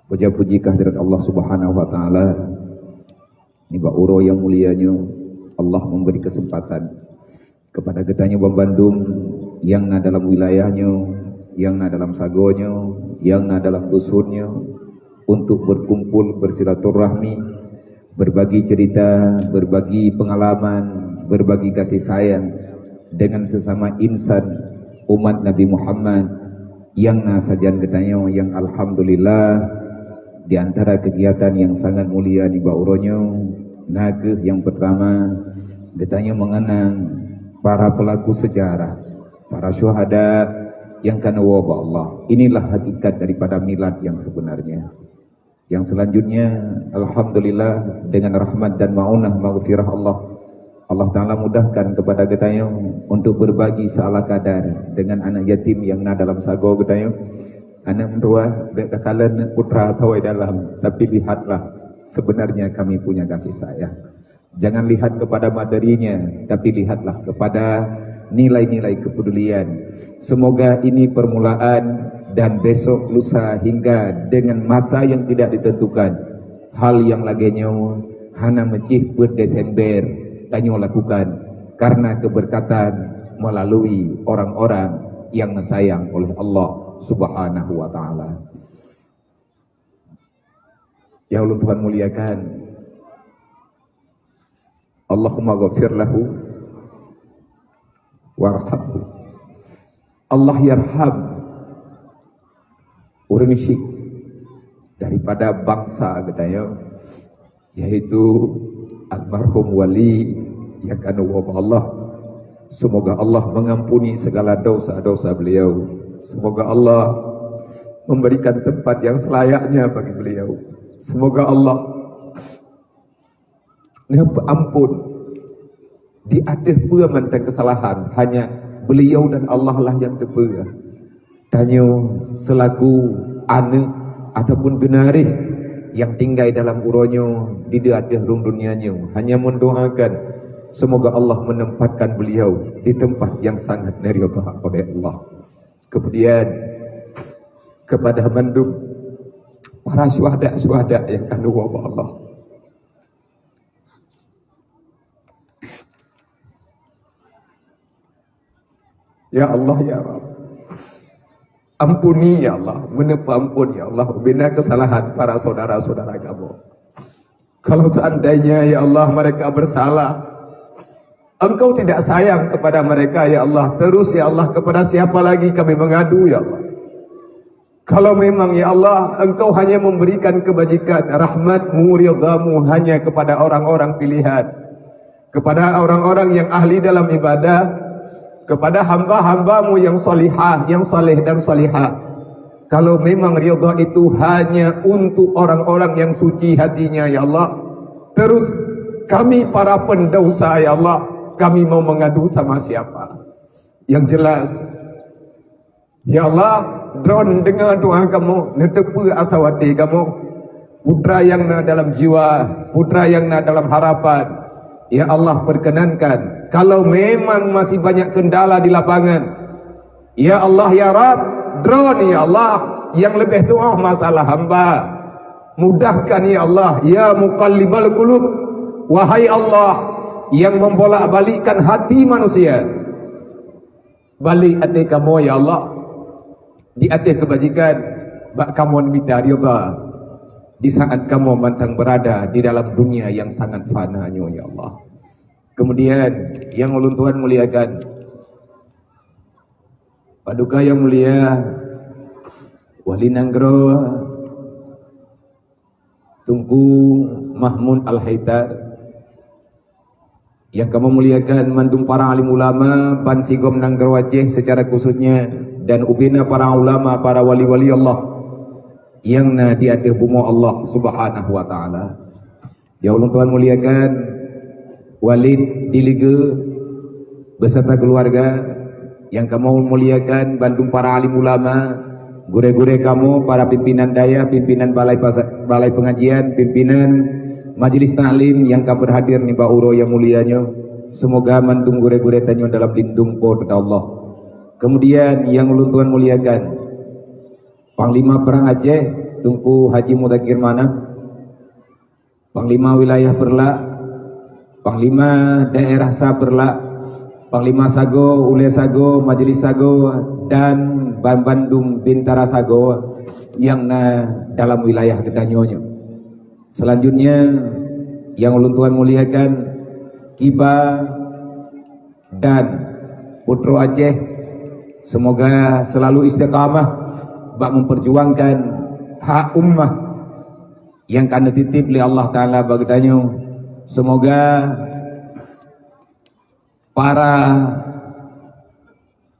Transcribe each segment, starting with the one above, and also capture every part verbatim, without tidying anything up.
Puja-puji keuhadrat Allah Subhanahu wa Ta'ala. Nibak uroe nyang mulia nyoe, Allah memberi kesempatan kepada geutanyoe banmandum nyang na dalam wilayah nyoe, nyang na dalam sagoe nyoe, nyang na dalam dusun nyoe, untuk berkumpul, bersilaturahmi, berbagi cerita, berbagi pengalaman, berbagi kasih sayang dengan sesama insan umat Nabi Muhammad nyang na sajan geutanyoe, nyang alhamdulillah, di antara kegiatan nyang sangat mulia nibak uroe nyoe, na kheueh nyang pertama, geutanyoe mengenang para pelaku sejarah, para syuhada nyang ka neuwoe bak Allah. Inilah hakikat daripada milad yang sebenarnya. Yang selanjutnya, alhamdulillah, dengan rahmat dan maunah maghfirah Allah, Allah Ta'ala mudahkan kepada geutanyoe untuk berbagi seala kadar dengan anak yatim nyang na dalam sagoe geutanyoe. Aneuk meutuah, bèk takalon putra sawoe dalam, tapi lihatlah, sebenarnya kami punya kasih sayang. Jangan lihat kepada materinya, tapi lihatlah kepada nilai-nilai kepedulian. Semoga ini permulaan dan besok, lusa, hingga dengan masa yang tidak ditentukan, hal nyang lagèe nyoe hana meucih peuet Desember tanyoe lakukan karena keberkatan melalui orang-orang yang disayang oleh Allah Subhanahu wa Ta'ala. Nyang ulôn Tuhan muliakan, Allahumma ghafir lahu warhamhu. Allah yarham ureueng syiek daripada bansa geutanyoe, yaitu almarhum Wali nyang ka neuwoe bak Allah. Semoga Allah mengampuni segala dosa-dosa beliau. Semoga Allah memberikan tempat yang selayaknya bagi beliau. Semoga Allah neupeuampôn di ateueh peue mantong keusalahan, hanya beliau dan Allah lah nyang teupeue. Tanyoe seulaku aneuk ataupun geunaréh nyang tinggai dalam uroe nyoe di ateueh rhueng dunia nyoe, hanya mendoakan semoga Allah menempatkan beliau di tempat yang sangat diridha oleh Allah. Kemudian kepada mandum para syuhada-syuhada nyang ka neuwoe bak Allah. Ya Allah, ya Rabb. Ampuni, ya Allah. Meuneupeuampôn, ya Allah, ubena keusalahan para saudara-saudara kamoe. Kalau seandainya, ya Allah, mereka bersalah, Engkau tidak sayang kepada mereka, ya Allah. Terus, ya Allah, kepada siapa lagi kami mengadu, ya Allah? Kalau memang, ya Allah, Engkau hanya memberikan kebajikan, rahmat-Mu, ridha-Mu hanya kepada orang-orang pilihan, kepada orang-orang yang ahli dalam ibadah, kepada hamba-hamba-Mu yang salihah, yang saleh dan salihah. Kalau memang ridha itu hanya untuk orang-orang yang suci hatinya, ya Allah, terus kami para pendosa, ya Allah, kami mau mengadu sama siapa? Yang jelas, ya Allah, Droe deungoe doa kamoe, neuteupeue asa watèe kamoe. Putra nyang na dalam jiwa, putra nyang na dalam harapan, ya Allah, perkenankan, kalau memang masih banyak kendala di lapangan, ya Allah, ya Rabb, Droe, ya Allah, nyang leubeh tu'oh masalah hamba. Mudahkan, ya Allah, ya Muqallibal Qulub. Wahai Allah, yang membolak-balikkan hati manusia, balek até kamoe, ya Allah, di ateueh keubajikan, bak kamoe mita ridha di saat kamoe mantong beurada di dalam dunia nyang sangat fana nyoe, ya Allah. Kemudian, nyang ulôn Tuhan muliakan, Paduka nyang mulia, Wali Nanggroe, Teungku Mahmud Al-Haidar, nyang kamoe muliakan mandum para alim ulama bansigom nanggroe Aceh secara khususnya, dan ubena para ulama, para wali-wali Allah nyang na di ateueh bumoe Allah Subhanahu wa Ta'ala. Nyang ulôn Tuhan muliakan, Walid Dilige beserta keluarga, nyang kamoe muliakan bandum para alim ulama, gurée-gurée kamoe, para pimpinan dayah, pimpinan balai pasa-, balai pengajian, pimpinan majelis taklim nyang ka berhadir nibak uroe nyang mulia nyoe. Semoga mandum gurée-gurée tanyoe dalam lindung Po teuh Allah. Kemudian nyang ulôn Tuhan muliakan, Panglima Perang Aceh, Teungku Haji Mudakir Manaf, Panglima Wilayah Peureulak, Panglima Daerah Sa Peureulak, Panglima Sagoe, Ulée Sagoe, Majelis Sagoe, dan banbandum bintara sagoe nyang na dalam wilayah geutanyoe nyoe. Selanjutnya, nyang ulôn tuan muliakan, Kiba dan Putroe Aceh, semoga selalu istiqamah bak memperjuangkan hak ummah nyang ka neutitip lé Allah Taala bak geutanyoe. Semoga para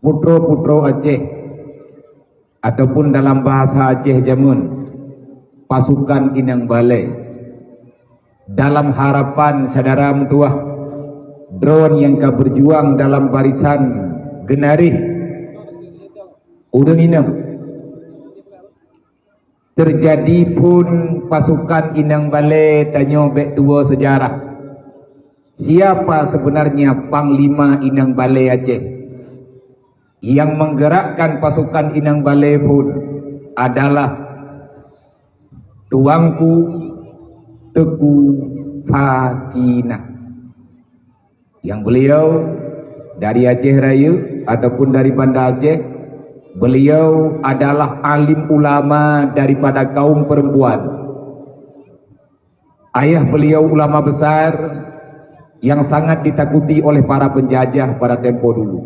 putroe-putroe Aceh, ataupun dalam bahasa Aceh jameun, pasukan inong balée, dalam harapan syedara meutuwah, droe nyang ka beujuang dalam barisan geunaréh ureuëng inong. Teujadi phon pasukan inong balée, tanyoe bék tuwoe seujarah. Siapa sebenarnya panglima inong balée Aceh? Nyang menggerakkan pasukan inong balée phon adalah Tuanku Teuku Fakinah. Yang beliau dari Aceh Rayeuk ataupun dari Banda Aceh, beliau adalah alim ulama daripada kaum perempuan. Ayah beliau ulama besar yang sangat ditakuti oleh para penjajah pada tempo dulu.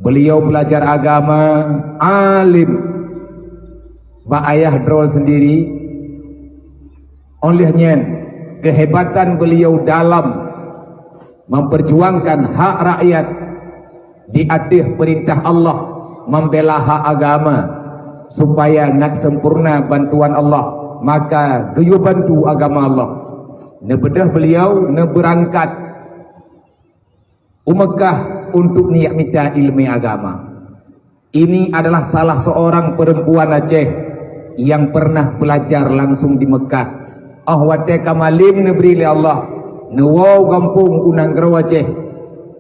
Beliau belajar agama, alim bak ayah droe sendiri. Oleh nyan, kehebatan beliau dalam memperjuangkan hak rakyat di ateueh perintah Allah, membela hak agama, supaya ngat sempurna bantuan Allah, maka geuyue bantu agama Allah. Neubeudôh beliau neubeurangkat u Meukah untuk neujak mita ileumé agama. Ini adalah salah seorang perempuan Aceh yang pernah belajar langsung di Meukah. Óh watée ka malem neubri lé Allah, neuwoe gampông u nanggroe Aceh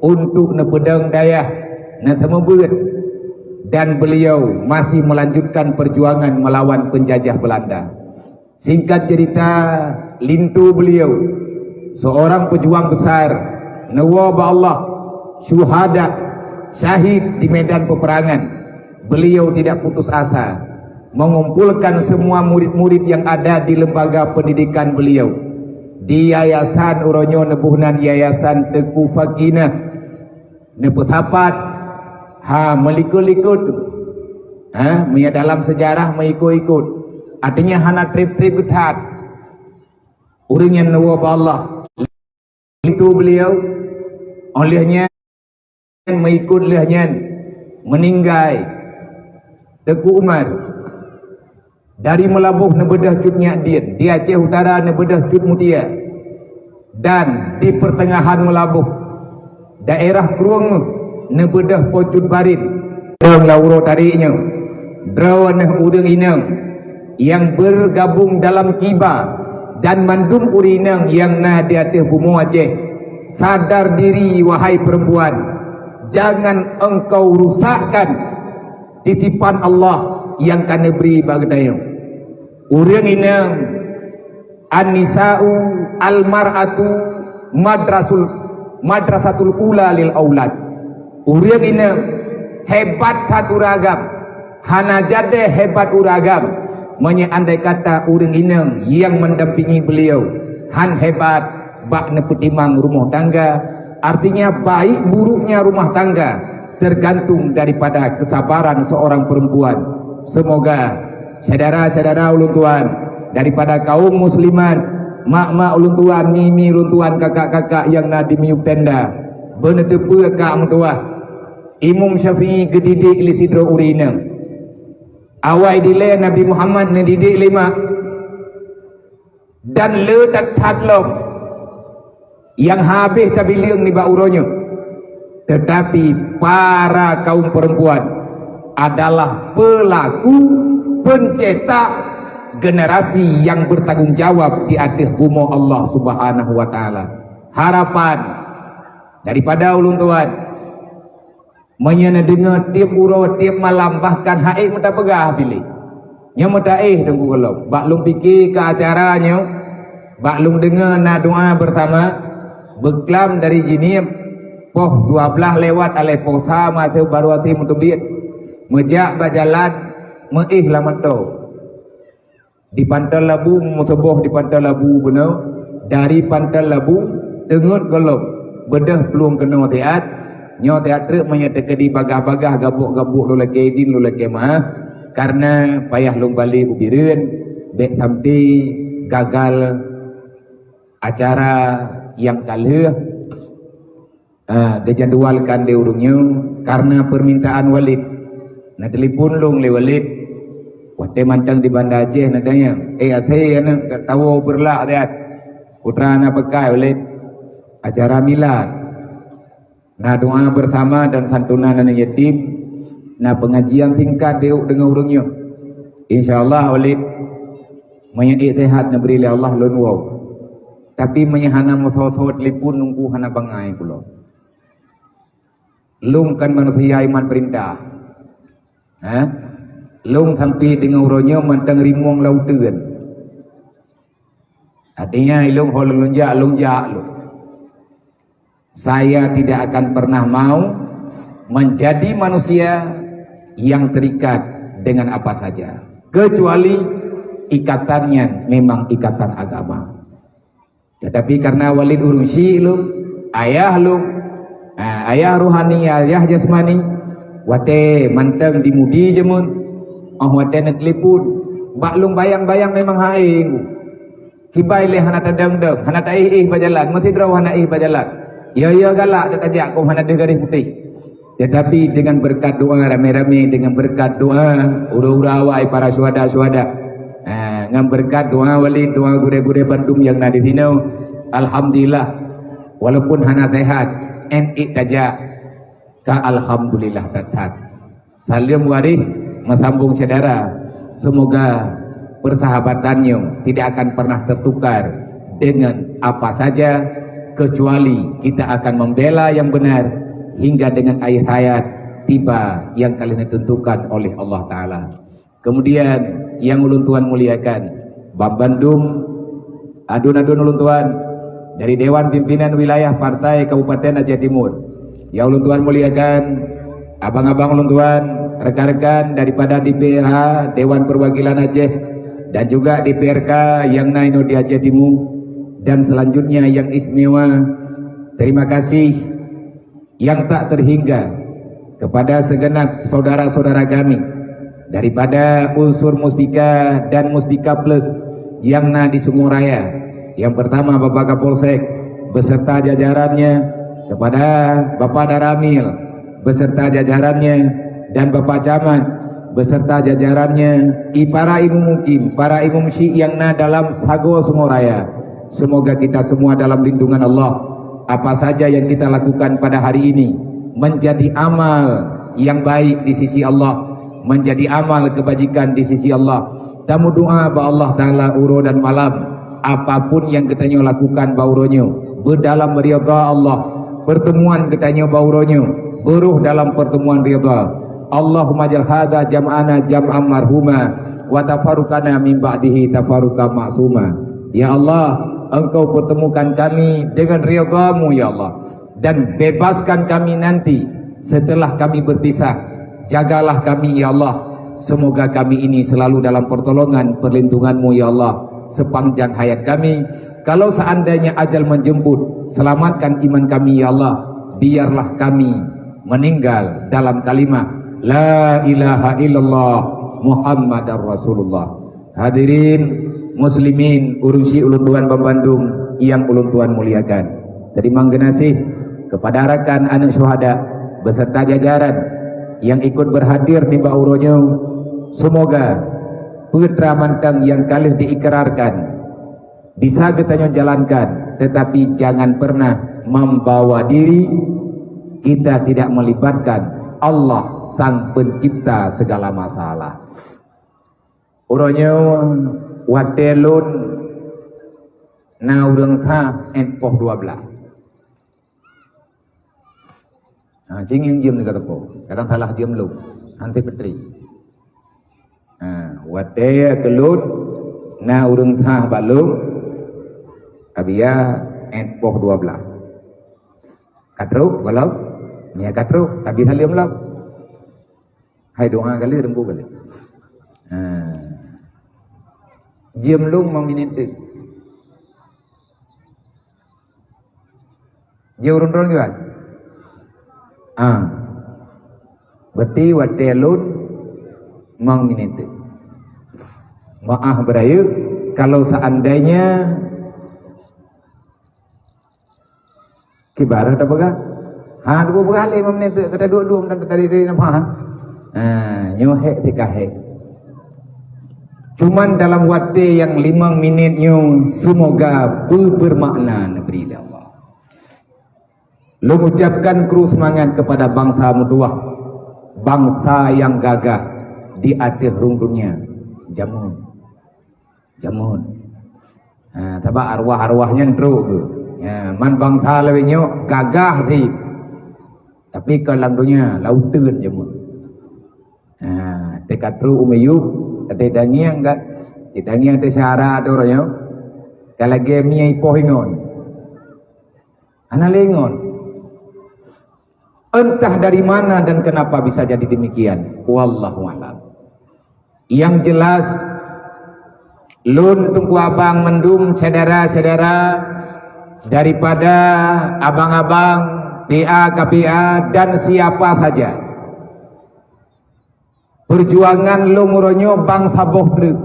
untuk neupeudong dayah, neuseumeubeuet, dan beliau masih melanjutkan perjuangan melawan penjajah Belanda. Singkat cerita, linto beliau, seorang pejuang besar, neuwoe bak Allah, syuhada, syahid di medan peperangan. Beliau tidak putus asa mengumpulkan semua murid-murid yang ada di lembaga pendidikan beliau. Di yayasan uroe nyoe neuboh nan Yayasan Teuku Fakinah. Neupeusapat, ha, meulikot-likot. Ha, meunyo dalam seujarah meuikot-ikot. Artinya hana treb-treb geuthat. Ureuëng nyang neuwoe bak Allah. Itu beliau, oleh nyan meuikot lheueh nyan meuninggai Teuku Umar. Dari Meulaboh neubeudôh Cut Nyak Dien, di Aceh Utara neubeudôh Cut Mutia, dan di pertengahan Meulaboh, daerah Krueng neubeudôh Po Cut Barit. Ureuëng lam uroe tarek nyoe, droeneuh ureuëng inong nyang bergabung dalam Kiba dan mandum ureuëng inong nyang na di ateueh bumoe Aceh, sadar diri, wahai perempuan, jangan engkau rusakkan titipan Allah nyang ka neubri bak geutanyoe. Ureuëng inong, an-nisa'u al-mar'atu madrasul, madrasatul ula lil aulad. Ureuëng inong hebat that ureuëng agam, hana jadeh hebat ureuëng agam, meunyo andai kata ureuëng inong nyang mendampingi beliau han hebat bak neupeutimang rumoh tangga, artinya baik buruknya rumah tangga tergantung daripada kesabaran seorang perempuan. Semoga syedara-syedara ulôn tuan daripada kaum muslimat, mak-mak ulôn tuan, mi-mi ulôn tuan, kakak-kakak nyang na di miyueb tenda, beuneuteupeu ka meutuah. Imam Syafi'i geudidik lé sidroe ureuëng inong. Awai dilée Nabi Muhammad neudidik lé mak. Dan le that-that lom nyang habéh tabileueng nibak uroe nyoe. Teutapi para kaum perempuan adalah pelaku pencetak generasi yang bertanggung jawab di ateueh bumoe Allah Subhanahu wa Taala. Harapan daripada ulôn tuan, meunyo neudeungoe tieb uroe, tieb malam, bahkan han ék meuta peugah piléh. Nyoe meutaéh teungku gohlom. Bak lôn pike keu acara nyoe, bak lôn deungoe na doa beusama, beuklam dari Jeunieb, poh dua blaih lewat alah poh sa masa barô até meuteubiet. Meujak bak jalan, meuéh lam mantong. Di Panton Labu, meusuboh di Panton Labu bunoe, dari Panton Labu, teungeut gohlom, beudôh plueng keunoe siat, nyoe siat treuk meunyoe teukeudi bagah-bagah gabuk-gabuk lôn lakée idin lôn lakée meu'ah, kareuna payah lôn balek u Bireuen, bék sampoe gagal acara nyang ka lheueh. Ah, geujadwalkan lé ureuëng nyoe kareuna peumintaan Walid. Na telepon lôn lé Walid. Watée mantong di Banda Aceh na tanyong, "Eh, até aneuk, ka tawoe beurlak siat. Putra na peukai, Walid?" "Acara milad. Na doa beusama dan santunan aneuk yatim. Na peungajian singkat deuk deungon ureuëng nyoe. Insya Allah, Walid, meunyoe ék seuhat neubri lé Allah lôn woe. Tapi meunyoe hana meusoe-soe telepon, nunggu hana bangai pulo." Lôn kon manusia iman peurintah. Ha? Lôn sampoe deungon uroe nyoe mantong rimueng lam uteuen. Artinya, ilôn ho lôn jak, lôn jak lôn. Saya tidak akan pernah mau menjadi manusia yang terikat dengan apa saja, kecuali ikatannya memang ikatan agama. Tetapi karena Walid ureuëng syik lôn, ayah lôn, ah, ayah rohani, ayah jasmani, watée mantong di Mudi jameun, oh watée neutelepon, bak lôn bayang-bayang memang hai. Kiban lé hana tadong-dong, hana taéh-éh bak jalan, meusidroe hana éh bak jalan. Ya, ya galak tatajak kong hana deuh garéh putéh. Tetapi dengan berkat doa ramé-ramé, dengan berkat doa ureuëng-ureuëng awai, para syuhada-syuhada, ha, ngon berkat doa Walid, doa gurée-gurée bandum nyang na di sinoe, alhamdulillah, walaupun hana sehat, en ik tajak ka alhamdulillah that-that. Saleuem waréh meusambong syedara. Semoga persahabatan nyoe tidak akan pernah tertukar dengan apa saja, kecuali kita akan membela yang benar hingga dengan akhir hayat tiba yang ka lheueh ditentukan oleh Allah Taala. Kemudian, yang ulôn tuan muliakan, banbandum adun-adun ulôn tuan dari Dewan Pimpinan Wilayah Partai Kabupaten Aceh Timur. Yang ulôn tuan muliakan, abang-abang ulôn tuan, rekan-rekan daripada D P R H, Dewan Perwakilan Aceh, dan juga D P R K yang na inoe di Aceh Timur, dan selanjutnya yang istimewa, terima kasih yang tak terhingga kepada segenap saudara-saudara kami daripada unsur Muspika dan Muspika Plus yang na di Sumuraya. Yang pertama, Bapak Kapolsek beserta jajarannya, kepada Bapak Daramil beserta jajarannya, dan Bapak Camat beserta jajarannya, i para imum mukim, para imum syik yang na dalam sagoe Sumuraya. Semoga kita semua dalam lindungan Allah. Apa saja yang kita lakukan pada hari ini menjadi amal yang baik di sisi Allah, menjadi amal kebajikan di sisi Allah. Tamu doa bak Allah Taala uroe dan malam. Apapun yang geutanyoe lakukan bak uroe nyoe, beudalam ridha Allah. Pertemuan geutanyoe bak uroe nyoe, beuroh dalam pertemuan ridha. Allahumma jal hadza jam'ana jam'an marhuma, wa tafarruqana min ba'dihi tafarruqan ma'suma. Ya Allah, Engkau pertemukan kami dengan ridha-Mu, ya Allah, dan bebaskan kami nanti setelah kami berpisah. Jagalah kami, ya Allah. Semoga kami ini selalu dalam pertolongan, perlindungan-Mu, ya Allah, sepanjang hayat kami. Kalau seandainya ajal menjemput, selamatkan iman kami, ya Allah. Biarlah kami meninggal dalam kalimah La ilaha illallah Muhammadar Rasulullah. Hadirin muslimin, ureuëng syik ulôn tuan banbandum yang ulôn tuan muliakan. Teurimong geunaséh kepada rakan aneuëk syuhada beserta jajaran yang ikut berhadir nibak uroe nyoe. Semoga peue teuma mantong nyang ka lheueh diikrarkan bisa geutanyoe jalankan, tetapi jangan pernah membawa diri kita tidak melibatkan Allah, Sang Pencipta segala masalah. Uroe nyoe watée lôn na ureuëng sah, en poh dua blaih. Ha, cing nyang jeuem ni kata po. Kadang salah jeuem lôn. Hanté peutri. Ha, watèe keu lôn na ureueng sah bak lôn, Abiya, ét poh dua blah. Ka trôk gohlom? Nyan ka trôk, tapi saleuem lom. Hai doa kali, teungku kali. Ha. Jeuem lôn limong minit teuk. Jeuem ureueng droeneuh kan? Ah. Berarti watèe lôn limong minit teuk. Maaf beurayeuk, kalau seandainya kiban tapeugah. Ha, dua belas lima menit, kata dua-dua menit tadi, tadi nama. Ha, nyoe hék tika hék. Cuman dalam watèe nyang limong minit nyoe, semoga be-, bermakna neubri lé Allah. Lôn ucapkan kru semangat kepada bangsa meutuwah, bangsa nyang gagah di ateueh rhueng dunia. Jameun. Jameun. Ha, sabab arwah-arwah nyan trôk geuh. Ha, man bangsa lawét nyoe gagah jih. Tapi ka lam donya, lam uteuen jameun. Ha, teuka trôk u miyueb, ka teutangieng ka, teutangieng teusyara tu uroe nyoe. Ka lagèe mie ipoh ingon. Hana lé ingon. Entah dari mana dan kenapa bisa jadi demikian. Wallahu a'lam. Yang jelas, lôn Teungku Abang mandum syedara-syedara daripada abang-abang, P A K P A, dan siapa saja. Perjuangan lôn uroe nyoe ban saboh treuk.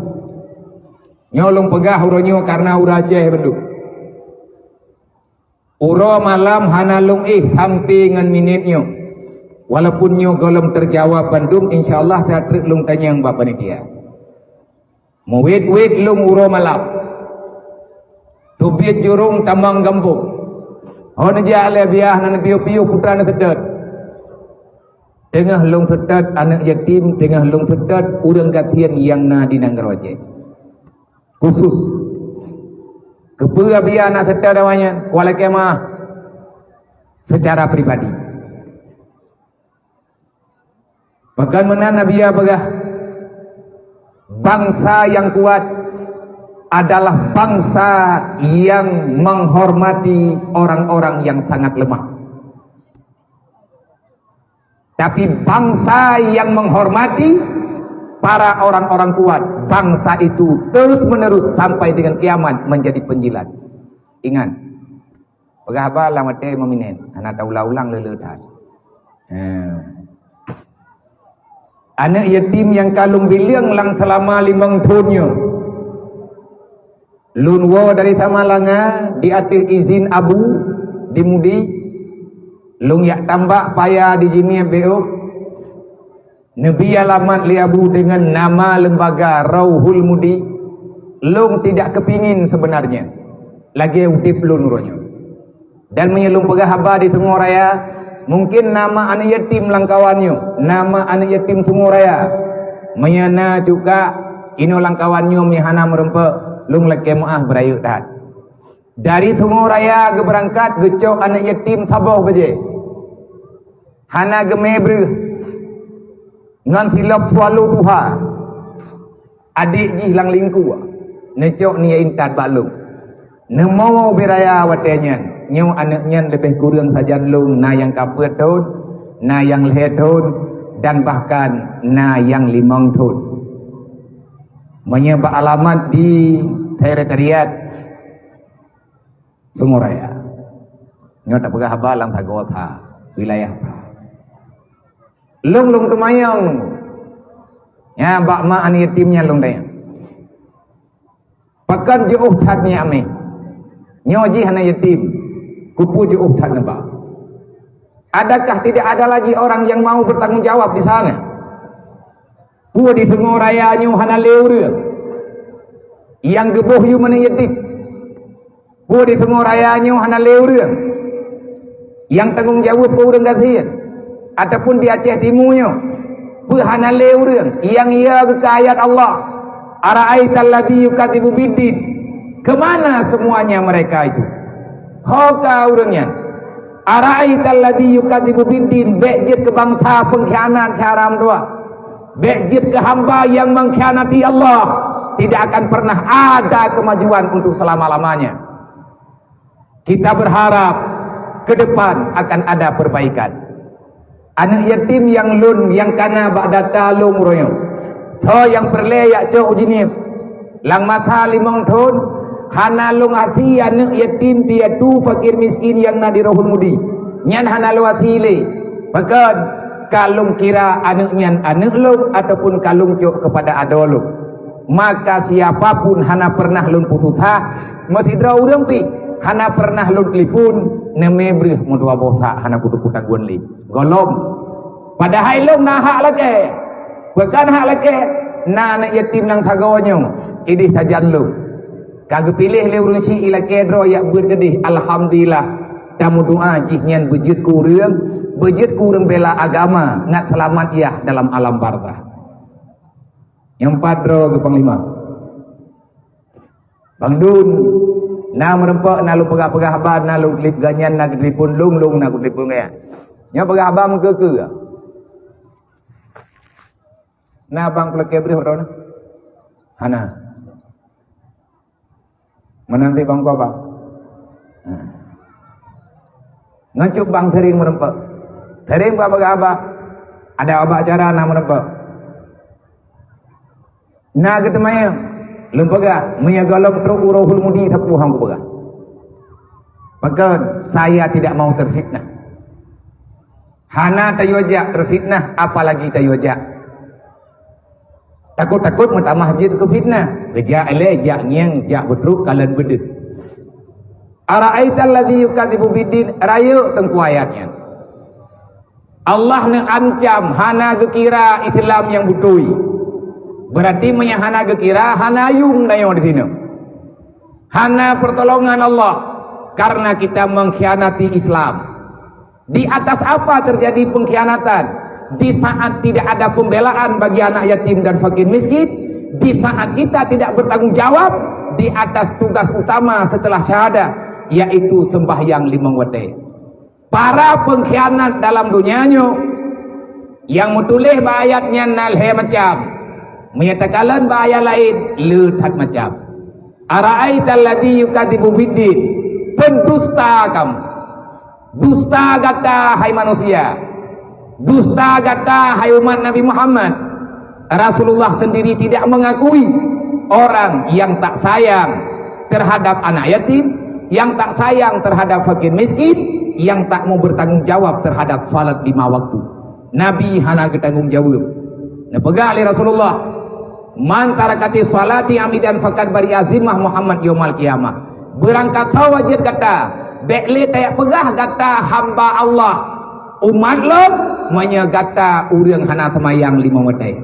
Nyoe lôn peugah uroe nyoe karena ureueng Aceh bandum. Uroe malam hana lôn éh sampai ngon minit nyoe. Walaupun nyoe gohlom teujaweueb bandum, insya Allah that treuk lôn tanyong bak panitia. Meuwét-wét lôn uroe malam. Teubiet jurông tamong gampông. Ho neujak lé Abiya, na neupiôh-piôh putra neuseutôt. Teungoh lôn seutôt aneuk yatim, teungoh lôn seutôt ureueng gasien nyang na di nanggroe Aceh. Khusus. Keupeue Abiya na seutôt awaknyan? Kualakée meu'ah secara pribadi. Pakon meunan Abiya peugah, bangsa yang kuat adalah bangsa yang menghormati orang-orang yang sangat lemah. Tapi bangsa yang menghormati para orang-orang kuat, bangsa itu terus-menerus sampai dengan kiamat menjadi penjilat. Ingat, peugah haba lam watée limong minét, hana taulang-ulang le-le that. Ha. Aneuk yatim nyang ka lôn bileueng lam seulama limong thon nyoe. Lôn woe dari Samalanga di ateueh izin abu di Mudi. Lôn jak tambak paya di Jimiet Beok. Neubi alamat lé abu deungon nama lembaga Rauhul Mudi. Lôn tidak kepingin sebenarnya lagée udeb lôn uroe nyoe. Dan meunyoe lôn peugah haba di Sungai Raya, mungkin nama aneuk yatim lam kawan nyoe, nama aneuk yatim Sungai Raya. Meunyoe na cuka inoe lam kawan nyoe meuhana meurumpok, lôn lakée meu'ah beurayeuk that. Dari Sungai Raya geubeurangkat geucok aneuk yatim saboh bajée. Hana geumé breueh. Ngon silop swallow tuha. Adék jih lam lingkue, neucok neuintat bak lôn. Neumoe ubé raya watée nyan, nyoe aneuk nyan leubeh kureueng sajan lôn, na nyang ka peuet thon, na nyang lhée thon, dan bahkan na nyang limong thon. Meunyoe bak alamat di sekretariat Sungai Raya. Nyoe tapeugah haba lam sagoe sa, wilayah sa. Lôn, lôn teumanyong. Nyan bak mak aneuk yatim nyan lôn tanyong. Pakon jiôh that nyan amé? Nyoe jih aneuk yatim. Keupeue jiôh that neuba? Adakah tidak ada lagi orang yang mau bertanggung jawab di sana? Peue di Sungai Raya nyoe hana lé ureuëng nyang geuboh yum aneuk yatim? Peue di Sungai Raya nyoe hana lé ureuëng nyang tanggong jaweueb keu ureuëng gasien? Ataupun di Aceh Timu nyoe, peue hana lé ureuëng nyang ya geuka ayat Allah, "Ara'aital ladzi yukadzibu biddin." Kemana semuanya mereka itu? Ho ka ureuëng nyan? "Ara'aital ladzi yukadzibu biddin," bék jeuet keu bansa pengkhianat syara meutuah. Bék jeuet keu hamba nyang mengkhianati Allah, tidak akan pernah ada kemajuan untuk selama-lamanya. Kita berharap ke depan akan ada perbaikan. Aneuk yatim nyang lôn, nyang kana bak data lôn uroe nyoe, soe nyang peureulée jak cok u Jeunieb. Lam masa limong thon, hana lôn asi aneuk yatim piatu fakir miskin nyang na di Rohul Mudi. Nyan hana lôn asi lé. Pakon? Ka lôn kira aneuk nyan aneuk lôn ataupun ka lôn cok keupada adoe lôn. Maka siapa pun hana pernah lôn peususah, meusidroe ureuëng pih hana pernah lôn telepon, neumé breueh meudua boh sak hana kuteupeu tagun lé. Gohlom. Padahai lôn na hak lakée. Pakon hak lakée? Na aneuk yatim nyang sagoe nyoe, ideh sajan lôn. Ka geupiléh lé ureuëng syiek ilakée droe jak beuet keudeh, alhamdulillah. Tameudoá jihnyan beujeuet keu ureuëng, beujeuet keu ureuëng bela agama, ngat seulamat yah dalam alam barzakh. Nyang pat droe geupanglima. Bang Dun, na meureumpok, na lôn peugah-peugah haba, na lôn klip ganyan, na geutelepon lôn, lôn na geutelepon gaya. Nyoe peugah haba meukeue-keue. Na bang peulakée breueh droe na? Hana. Meunan cit bang kuaba. Ha. Ngon cit bang sering meureumpok. Sering bak peugah haba. Ada bak acara na meureumpok. Na geuteumanyong. Lôn peugah, meunyoe gohlom trok u Rohul Mudi sapeue han kupeugah. Pakon, saya tidak mau terfitnah. Hana tayue jak teufitnah, apalagi tayue jak. Takot-takot meutamah jeuet keu fitnah. Geujak ilée jak ngieng, jak beutrok kalon beudeuh. Ara'aital ladzi yukadzibu biddin, rayeuk teungku ayat nyan. Allah neuancam hana geukira Islam nyang beutôi. Berarti meunyoe hana geukira, hana yum tanyoe di sinoe. Hana pertolongan Allah karena kita mengkhianati Islam. Di atas apa terjadi pengkhianatan? Di saat tidak ada pembelaan bagi anak yatim dan fakir miskin, di saat kita tidak bertanggung jawab di atas tugas utama setelah syahadah, yaitu sembahyang limong watée. Para pengkhianat dalam dunia nyoe, nyang meutuléh bak ayat nyan na lhée macam. Meunyoe takalon bak ayat laén, le that macam. Ara'aital ladzi yukadzibu biddin, pendusta kamu. Dusta gata, hai manusia. Dusta gata, hai umat Nabi Muhammad. Rasulullah sendiri tidak mengakui orang yang tak sayang terhadap anak yatim, yang tak sayang terhadap fakir miskin, yang tak mau bertanggung jawab terhadap salat lima waktu. Nabi hana geutanggung jaweueb. Neupeugah lé Rasulullah, "Man tarakati salati amidan faqad bari'a zimmah Muhammad yaumal qiyamah." Beurangkat sawa jeuet gata, bék lé tajak peugah gata hamba Allah, umat lom, meunyoe gata ureuëng hana seumayang limong watée.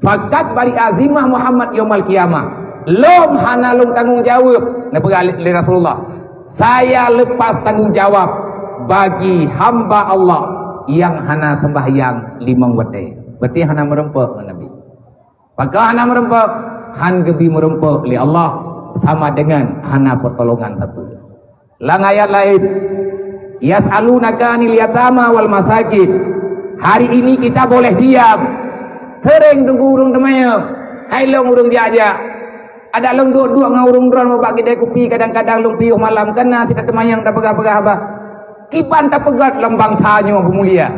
Faqad bari'a zimmah Muhammad yaumal qiyamah. Lom hana lôn tanggong jaweueb, neupeugah lé, lé Rasulullah. Saya lepas tanggung jawab bagi hamba Allah nyang hana sembahyang limong watée. Berarti hana meureumpok ngon Nabi. Pakon hana meureumpok? Han geubi meureumpok lé Allah sama dengan hana pertolongan sapeue. Lam ayat laén, "Yas'alunaka 'anil yatama wal masakin." Hari ini kita boleh diam. Sering teungku ureuëng teumanyong, "Hai lôn ureuëng jak-jak. Adak lôn duek-duek ngon ureuëng droe bak keude kupi, kadang-kadang lôn piôh malam, kana sit teumanyong tapeugah-peugah haba." Kiban tapeugét lam bansa nyoe beumulia.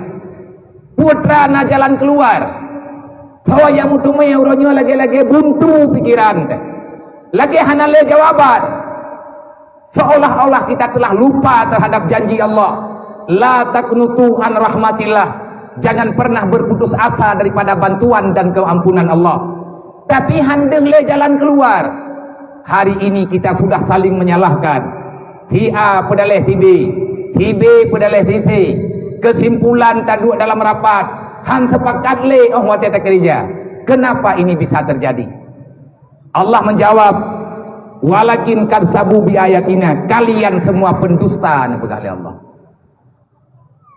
Peue teuma na jalan keuluar. Soe nyang meuteumé uroe nyoe lagée-lagée buntu pikeran teuh. Lagée hana lé jawaban. Seolah-olah kita telah lupa terhadap janji Allah. La taqnutu an rahmatillah. Jangan pernah berputus asa daripada bantuan dan keampunan Allah. Tapi han deuh lé jalan keuluar. Hari ini kita sudah saling menyalahkan. Si A peudaleh si B, si B peudaleh si C. Keusimpulan taduek dalam rapat, han seupakat lé óh watée takeurija. Kenapa ini bisa terjadi? Allah menjawab, "Walakin kadzabu bi ayatina, kalian semua pendusta," neupeugah lé Allah.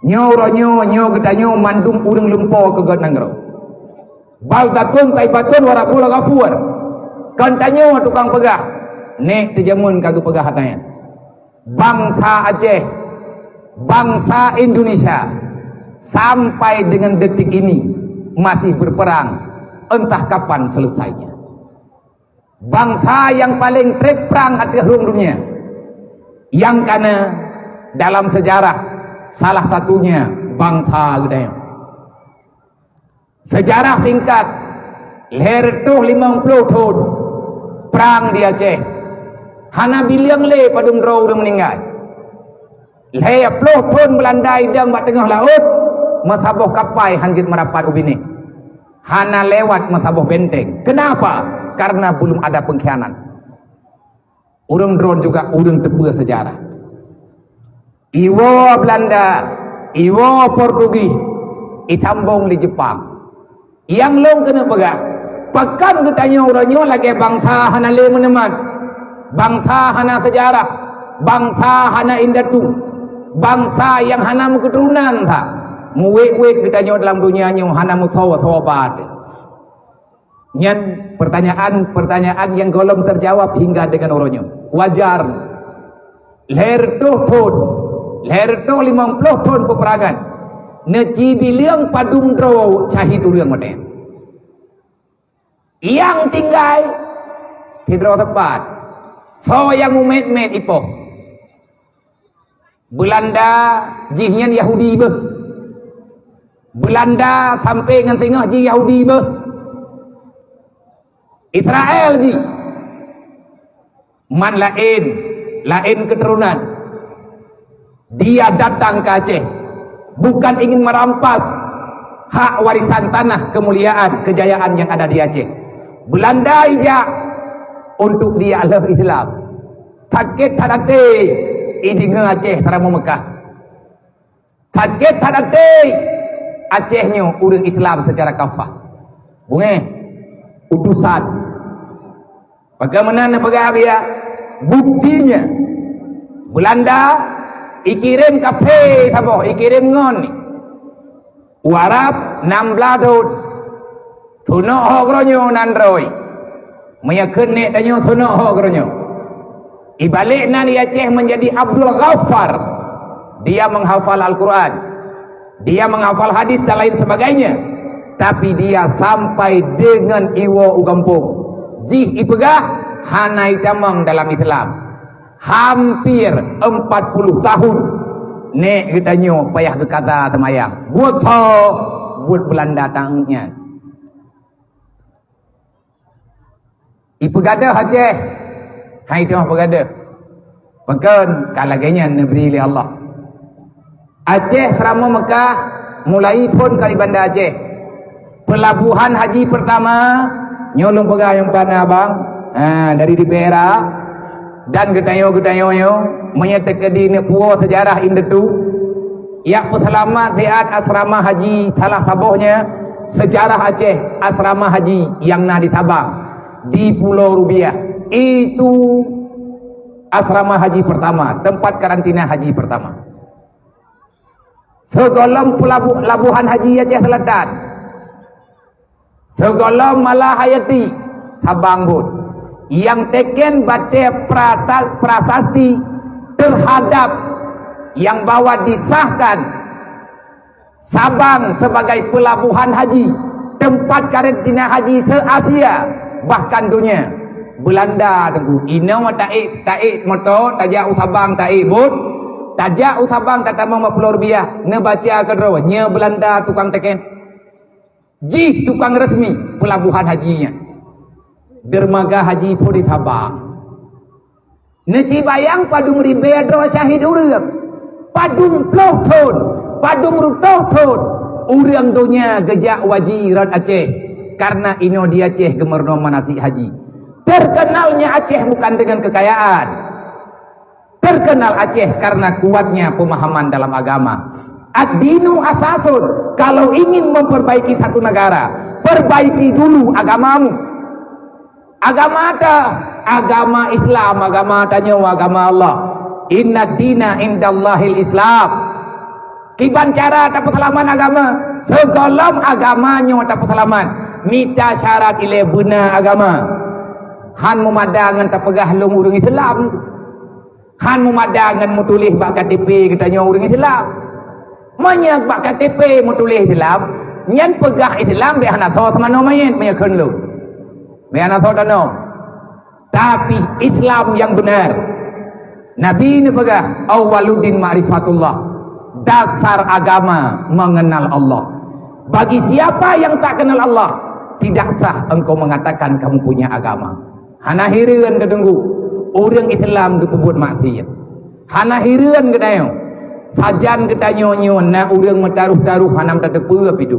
Nyoe uroe nyoe, nyoe geutanyoe mandum ureuëng lumpo keu gét nanggroe. Baldatun thaibatun wa rabbuna ghafur. Kon tanyoe tukang peugah, nék teujameun ka geupeugah haba nyan. Bansa Aceh, bansa Indonesia, sampai dengan detik ini masih berperang Entah kapan selesainya. Bangsa nyang paleng trép prang ateueh rhueng dunia, nyang kana dalam sejarah, salah satunya bangsa geutanyoe. Sejarah singkat, lhèe reutôh limong ploh thôn prang di Aceh, hana bileueng lé padum droe ureueng meuninggai. Lhèe ploh thôn Beulanda idong bak teungoh laôt, meusaboh kapai hán jeuet meurapat u binéh. Hana lewat meusaboh benteng. Kenapa? Karena belum ada pengkhianat. Ureueng droen juga ureueng teupeue sejarah. Iwoe Beulanda, iwoe Portugis, isambong lé Jeupang. Nyang lôn keuneuk peugah, pakon geutanyoe uroe nyoe lagèe bangsa hana lé meuneumat, bangsa hana seujarah, bangsa hana indatu, bangsa nyang hana meuketurunan sa. Meuwét-wét geutanyoe dalam donya nyoe hana meusoe-soe ba teuh. Nyan pertanyaan-pertanyaan nyang gohlom teujawab hingga deungon uroe nyoe. Wajar. Lhèe reutôh thôn, lhèe reutôh limong ploh thôn peuperangan, neuci bileueng padum droe syahid ureueng watèe. Nyang tinggai sidroe teumpat. Soe nyang mumet-met ipoh? Beulanda jih nyan Yahudi beuh. Beulanda sampoe ngon singoh jih Yahudi beuh. Israel jih. Man laén, laén keuturonan. Dia datang ke Aceh bukan ingin merampas hak warisan tanah kemuliaan, kejayaan yang ada di Aceh. Beulanda ijak untuk dia lheueh Islam. Sakét that até ideungoe Aceh seuramoe Meukah. Sakét that até Aceh nyoe ureueng Islam secara kafah. Beungéh, utusan. Bagaimana neupeugah biya? Buktinya, Beulanda ikirém kaphé saboh, ikirém ngon u Arab nam blaih thôn. Sunok ho geuronyoe nan droe. Meunyoe kheun nèk tanyoe sunok ho geuronyoe. Ibalek nan di Aceh menjadi Abdul Ghaffar. Dia menghafal Al-Quran. Dia menghafal hadis dan lain sebagainya. Tapi dia sampai dengan iwoe u gampông. Jih ipeugah hana itamong dalam Islam. Hampir empat puluh tahun nèk geutanyoe payah geukata teumayang. Buet soe? Buet Beulanda tanggét nyan. Ipeugadôh Aceh, hai teuma peugadôh. Pakon ka lagèe nyan neubri lé Allah. Aceh seuramoe Meukah mulai phôn ka di Banda Aceh. Peulabohan haji peurtama, nyoe lôn peugah nyang peugah na abang, ha, dari di Perak, dan geutanyoe-geutanyoe nyoe, meunyoe teukeudi neupuwoe seujarah indatu, jak peuseulamat siat asrama haji salah saboh nyan seujarah Aceh, asrama haji nyang na di Sabang, di Pulo Rubiah. Itu asrama haji peurtama, teumpat karantina haji peurtama. Sigohlom peulabu-, labohan haji Aceh Seulatan. Sigohlom Malahayati, Sabang buet. Nyang teken batèe prata-, prasasti teuhadap nyang bahwa disahkan Sabang sebagai peulabohan haji, teumpat karantina haji se-Asia, bahkan donya. Beulanda teungku, inoe taék, taék moto, tajak u Sabang taék buet, tajak u Sabang tatamong bak Pulo Rubiah, neubaca keudroe, nyoe Beulanda tukang teken. Jih tukang resmi peulabohan haji nyan. Dermaga haji phôn di Sabang. Neucibayang padum ribèe droe syahid ureueng. Padum ploh thôn, padum reutôh thôn ureueng donya geujak u haji rot Aceh. Karena inoe di Aceh geumeurunoe manasik haji. Terkenalnya Aceh bukan dengan kekayaan. Terkenal Aceh karena kuatnya pemahaman dalam agama. Ad-dinu asasun. Kalau ingin memperbaiki satu negara, perbaiki dulu agamamu. Agama ta, agama Islam, agama tanyoe, agama Allah. Inna dina indallahil Islam. Kiban cara tapeuseulamat agama? Sigohlom agama nyoe tapeuseulamat, mita syarat ilèe beuna agama. Hán meumada ngon tapeugah lôn ureueng Islam. Hán meumada ngon meutuléh bak K T P geutanyoe ureueng Islam. Meunyoe bak K T P meutuléh Islam, Nyan peugah Islam bèk hana soe seumanoe manyét meunyo kheun lôn. Bèk hana soe tanoh. Tapi Islam nyang beunar. Nabi neupeugah, "Awwaluddin ma'rifatullah." Dasar agama mengenal Allah. Bagi siapa yang tak kenal Allah, tidak sah engkau mengatakan kamu punya agama. Hana hireuen geuteunggu ureuëng Islam geupeubuet maksiat. Hana hireuen geutanyoe. Sajan geutanyoe nyoe na ureuëng meutaroh-taroh hana meutateupeue pidu.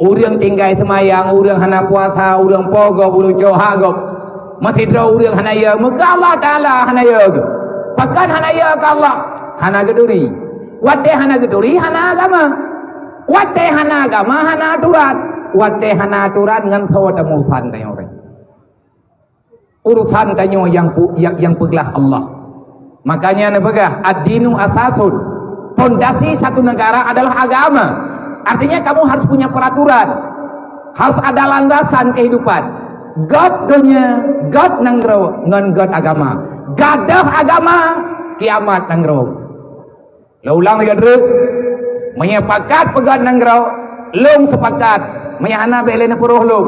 Ureuëng tinggai seumayang, ureuëng hana puasa, ureuëng po gob, ureuëng coha gob. Meusidroe ureuëng hana yö, meuka Allah Taala hana yö geuh. Pakon hana yö keu Allah? Hana geuturi. Watée hana geuturi, hana agama. Watée hana agama, hana aturan. Watée hana aturan, ngon soe tameurusan tanyoe. Urusan tanyoe nyang pu-, nyang, nyang peuglah Allah. Makanya neupeugah, "Ad-dinu asasun." Pondasi satu negara adalah agama. Artinya kamu harus punya peraturan. Harus ada landasan kehidupan. Göt donya, göt nanggroe, ngon göt agama. Gadôh agama, kiamat nanggroe. Lôn ulang lagée treuk, meunyoe pakat peugöt nanggroe, lôn seupakat, meunyoe hana bék lé neupeurôh lôn.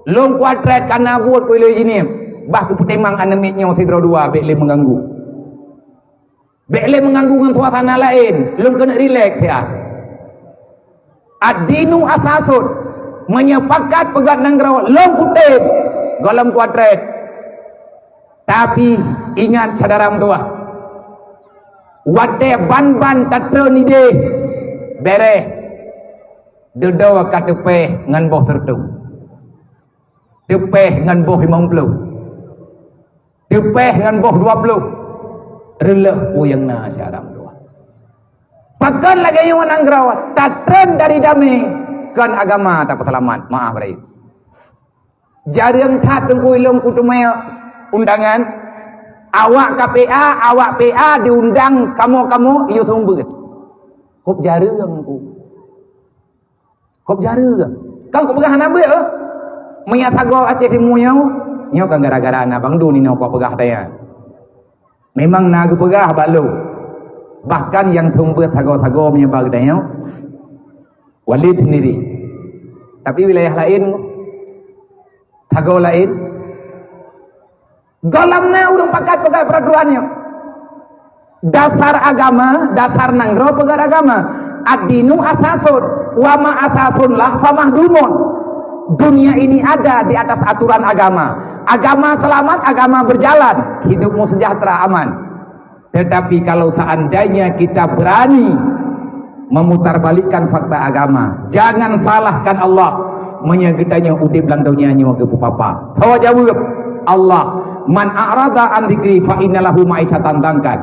Lôn kuatret kana buet kuilée jinih, bah kupeutimang aneuk miet nyoe sidroe dua bék lé meuganggu. Bék lé meuganggu ngon suasana laén, lôn keuneuk rilek siat. Ad-dinu asasun, meunyoe pakat peugöt nanggroe, lôn kutem, gohlom kuatret. Tapi ingat syedara meutuwah, watée ban-ban tatreun idéh, béréh, dudoe ka teupéh ngon boh seureutôh, teupéh ngon boh limong ploh, teupéh ngon boh dua ploh, reuleuh peue nyang na syedara meutuwah. Pakon lagée nyoe nanggroe, tatreun dari damé, kon agama tapeuseulamat, meu'ah beuraya. Jareueng that teungku ilôn kuteumé undangan, awak K P A, awak P A diundang kamoe-kamoe yue seumeubeuet. Kôb jareueng ku. Kôb jareueng. Kan kupeugah hana beuet, eh? Meunyo sagoe Aceh Timu nyoe, nyoe kan gara-gara na Bang Dun inoe peugah daya. Memang na geupeugah bak lôn. Bahkan nyang seumeubeuet sagoe-sagoe meunyoe bak geutanyoe, Walid sendiri. Tapi wilayah laén, sagoe laén, gohlom na ureuëng pakat peugah peraturan nyoe. Dasar agama, dasar nanggroe peugah agama. Ad-dinu asasun, wa ma asasun lah famahdumun. Dunia ini ada di atas aturan agama. Agama selamat, agama berjalan, hidupmu sejahtera, aman. Tetapi kalau seandainya kita berani memutarbalikkan fakta agama, jangan salahkan Allah meunyo geutanyoe udeb lam donya nyoe geupeupa-pa. Soe jaweueb? Allah. "Man a'rada an dzikri fa inna lahu ma'isyatan dhanka."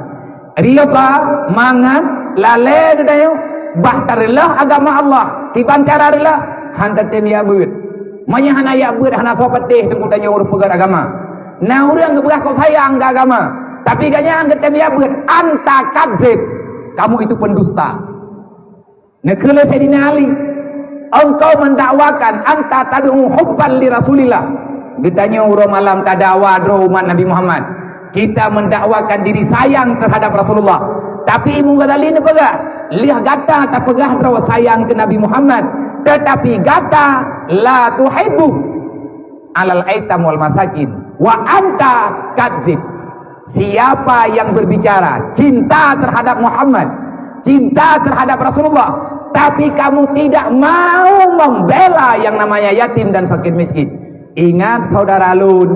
Rida, mangat, lalée geutanyoe bak tareuleuh agama Allah. Kiban cara reuleuh? Han tatem jak beuet. Meunyo hana jak beuet, hana soe patéh teungku tanyoe ureuëng peugöt agama. Na ureuëng geupeugah kok sayang keu agama, tapi gobnyan han geutem jak beuet, anta kadzib, kamu itu pendusta. Neukheun lé Saidina Ali, "Engkau mendakwakan anta tad'u hubban li Rasulillah." Geutanyoe uroe malam tadakwa droe umat Nabi Muhammad. Kita mendakwakan diri sayang terhadap Rasulullah. Tapi Imam Ghazali neupeugah, lheueh gata tapeugah droe sayang keu Nabi Muhammad, tetapi gata la tuhibbu alal aitam wal masakin wa anta kadzib. Siapa yang berbicara cinta terhadap Muhammad, cinta terhadap Rasulullah, tapi kamu tidak mau membela yang namanya yatim dan fakir miskin, ingat saudara lôn,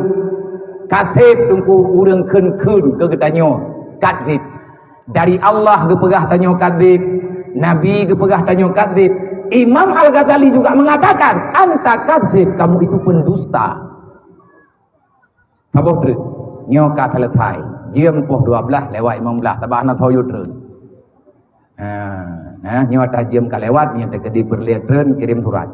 kadzib teungku ureuëng kheun-kheun keu geutanyoe, kadzib. Dari Allah geupeugah tanyoe kadzib, Nabi geupeugah tanyoe kadzib. Imam Al-Ghazali juga mengatakan, "Anta kadzib, kamu itu pendusta." Saboh treuk. Nyoe ka selesai. Jeuem poh dua belas lewat lima belas, sabab hana soe yue treun. Ha, nah, nyoe ata jeuem ka lewat, nyoe teukeudi peureulée treun, kirém surat.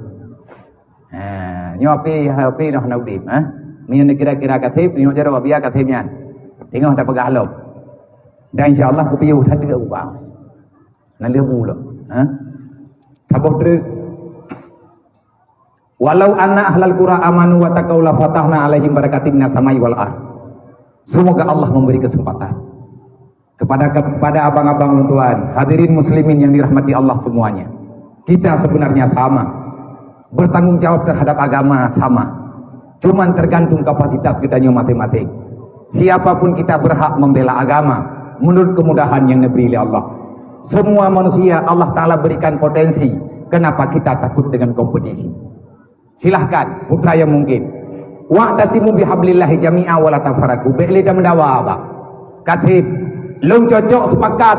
Ha, nyoe api, api noh hana udeb, ha? Meunyoe kira-kira kadzib, nyoe jaroe biya kadzib nyan. Teungoh tapeugah lom. Dan insya Allah kupiôh that deuk ubah. Nan lheueh bu lom, ha? Saboh treuk. "Walau anna ahlal qura amanu wa taqaw la fatahna alaihim barakatim minas samai wal ard." Semoga Allah memberi kesempatan kepada, kepada abang-abang ulôn tuan, hadirin muslimin yang dirahmati Allah semuanya. Kita sebenarnya sama. Bertanggung jawab terhadap agama sama. Cuman tergantung kapasitas kita nyoe masing-masing. Siapapun kita berhak membela agama menurut kemudahan yang diberi oleh Allah. Semua manusia Allah Ta'ala berikan potensi. Kenapa kita takut dengan kompetisi? Silahkan, putra yang mungkin. "Wa'tasimu bihablillahi jami'a wa la tafarraqu." Bék lé tameudawa, bah. Kaseb, lôn cocok sepakat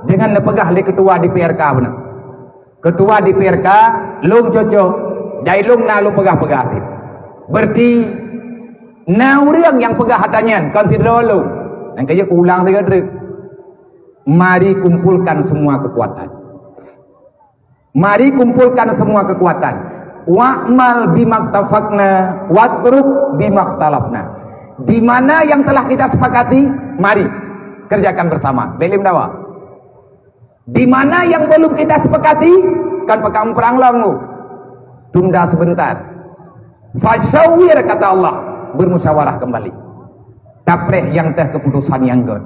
dengan neupeugah lé ketua D P R K beuna. Ketua D P R K, lôn cocok, jai lôn na lôn peugah-peugah cit. Berarti na ureuëng nyang peugah hata nyan, kon sidroe lôn. Nyang keu jeuet ulang sigoe treuk. Mari kumpulkan semua kekuatan. Mari kumpulkan semua kekuatan. "Wa'mal bimaktafakna, watruk bimaktalafna." Di mana yang telah kita sepakati, mari kerjakan bersama. Bék lé meudawa. Di mana yang belum kita sepakati, kan pakam perang lom tu. Tunda sebentar. "Fasyawir," kata Allah, "bermusyawarah kembali." Tapreh nyang teuh keputusan nyang gét.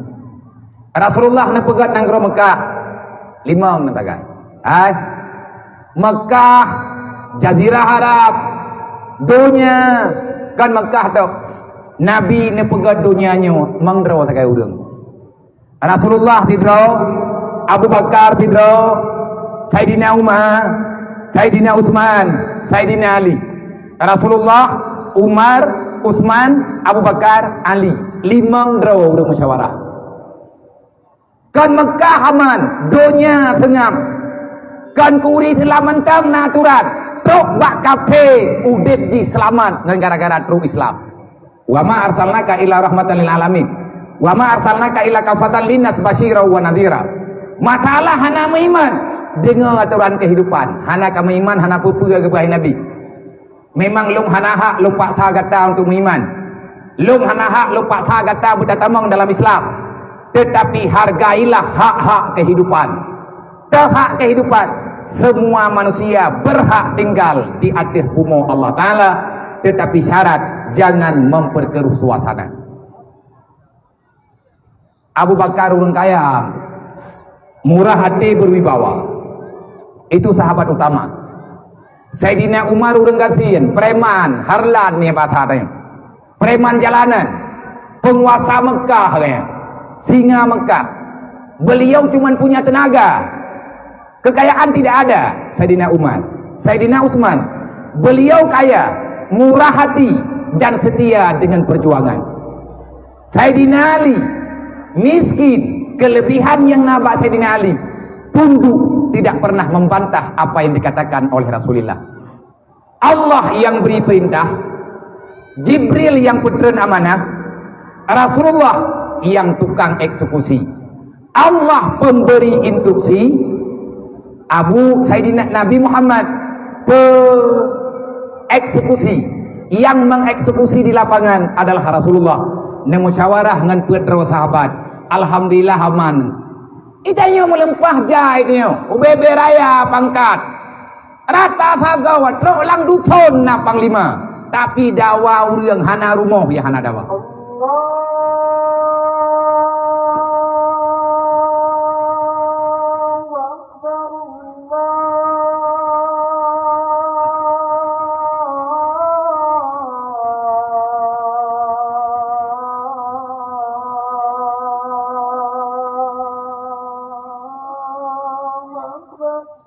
Rasulullah neupeugét nanggroe Mekah. Limong neutagai. Hai. Mekah, Jazirah Arab, donya, kan Mekah tu. Nabi neupeugét donya nyoe mandroe sagai ureuëng. Rasulullah sidroe, Abu Bakar sidroe, Saidina Umar, Saidina Utsman, Saidina Ali. Rasulullah, Umar, Utsman, Abu Bakar, Ali. Limong droe ureuëng musyawarah. Kon Mekah aman, donya seungab. Kon kuri seulamat tang na aturan. Trok bak kafé udeb jih seulamat ngon gara-gara trok Islam. "Wa ma arsalnaka illa rahmatan lil alamin. Wa ma arsalnaka illa kafatan linnas basyira wa nadhira." Masalah hana meuiman, deungoe atoran keuhidupan. Hana ka meuiman, hana peue-peue geupeugah Nabi. Memang lôn hana hak lôn paksa gata untuk meuiman. Lôn hana hak lôn paksa gata beutatamong dalam Islam. Tetapi hargailah hak-hak kehidupan. Teuhak kehidupan, semua manusia berhak tinggal di ateueh bumoe Allah Ta'ala, tetapi syarat jangan memperkeruh suasana. Abu Bakar ureuëng kaya, murah hati, berwibawa. Itu sahabat utama. Saidina Umar ureuëng gasien, preman, harlan ni bahasa tanya. Preman jalanan, penguasa Mekah, katanya. Singa Mekah. Beliau cuma punya tenaga. Kekayaan tidak ada, Saidina Umar. Saidina Utsman, beliau kaya, murah hati, dan setia dengan perjuangan. Saidina Ali, miskin, kelebihan yang na bak Saidina Ali, tunduk, tidak pernah membantah apa yang dikatakan oleh Rasulullah. Allah yang beri perintah, Jibril yang peutreun amanah, Rasulullah yang tukang eksekusi. Allah pemberi instruksi, Abu Saidina Nabi Muhammad pe-, eksekusi. Yang mengeksekusi di lapangan adalah Rasulullah. Neumusyawarah ngon peuet droe sahabat. Alhamdulillah aman. Itanyoe meuleumpah jai tanyoe, ubé-bé raya pangkat. Rata sagoe trok lam duson na panglima, tapi dawa ureuëng hana rumoh nyang hana dawa.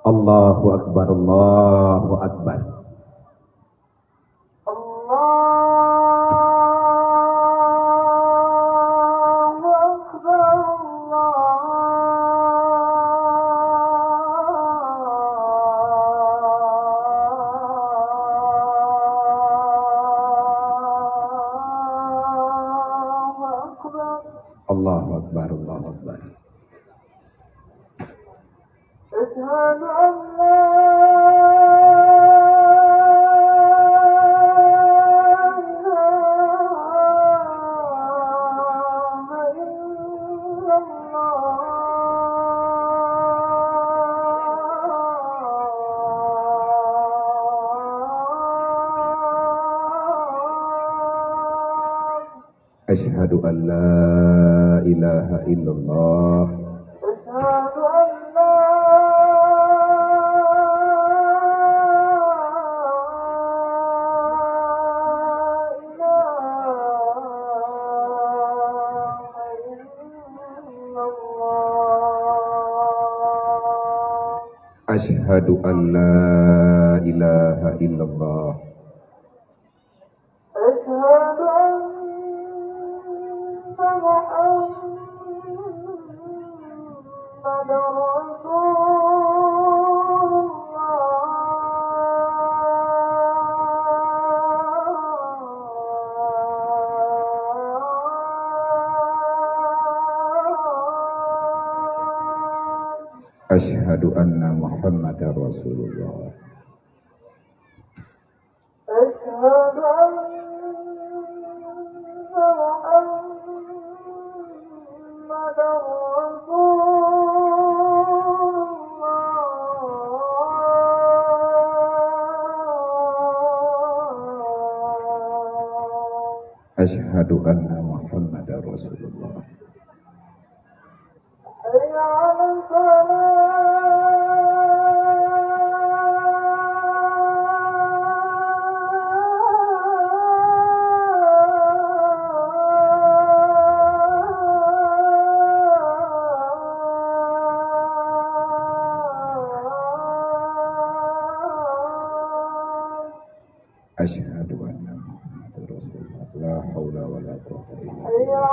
Allahu Akbar, Allahu Akbar. Allahu Akbar, Allahu Akbar. Allahu Akbar, Allahu Akbar. أشهد أن لا إله إلا الله. Asyhadu an la ilaha illallah. Asyhadu an la Asyhadu an la ilaha illallah. Asyhadu anna Muhammadar Rasulullah. Asyhadu anna Muhammadar Rasulullah. Asyhadu anna Muhammadar Rasulullah. Asyhadu anna Muhammadar Rasulullah. Hayya 'alas salah. Asyhadu anna Muhammadar Rasulullah. La haula wa la quwwata illa billah.